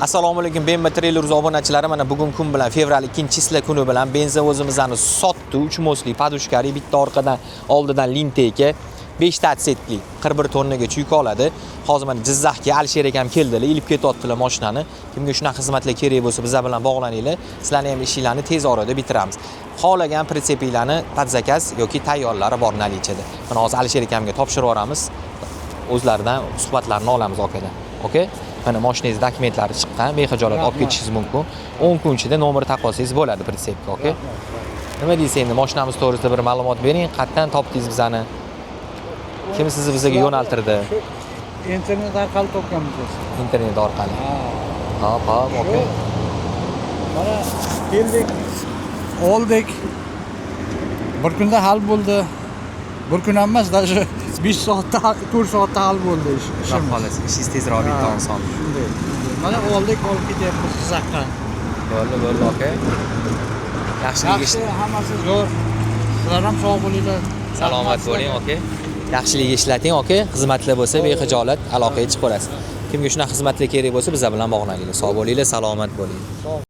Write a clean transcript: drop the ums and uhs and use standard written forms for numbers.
Assalomu alaykum, BMW Trailer obunachilari. Mana bugun kun bilan fevral 2-числа kuni bilan benzovozimizni sotdi. 3 мост li, подушка li, bitta orqadan, oldidan лентейка, 5 ta отсек li, 41 tonnagacha yuk oladi. Hozir mana Jizzaxga Alisher akam keldilar, ilib ketyaptilar mashinani. Kimga shunaqa xizmatlar kerak bo'lsa, bizlar bilan bog'laninglar. Sizlarni ham ishinglarni tez orada bitiramiz. Xohlagan pritsepinglarni под заказ yoki tayyorlari bor наличие da. Mana hozir Alisher akamga topshirib yuboramiz. O'zlaridan suhbatlarni olamiz okadan. Okey? Mana mashinangiz dokumentlari chiqqan, bexijolat olib ketishingiz mumkin. 10 kun ichida nomer taqib olsangiz bo'ladi pritsepga, okey? Nima deysiz endi mashinamiz to'g'risida, bir ma'lumot bering. Qayerdan topdingiz bizani? Kim sizni bizga yo'naltirdi? Shu internet orqali topganmiz biz. Internet orqali. Ha. Hop, okey. Mana keldik, oldik. Bir kunda hal bo'ldi. Bir kun ham emas, даже 5 soatda, 4 soatda hal bo'ldi ish. Xudo Ishimiz. xohlasa, ishingiz tezroq bitdi, oson. Shunday. Mana oldik, olib ketyapmiz Jizzaxga. Bo'ldi, bo'ldi, okey. Yaxshilik ish. Yaxshi, hammasi zo'r. Sizlar ham sog' bo'linglar. Salomat Rahmat bo'ling, sizlarga. Okey. Yaxshilik ishlating, okey. Xizmatlar bo'lsa, bexijolat aloqaga chiqib ko'rasiz. Kimga shunaqa xizmatlar kerak bo'lsa, bizlar bilan bog'laninglar. Sog' bo'linglar, salomat bo'linglar. Sog'.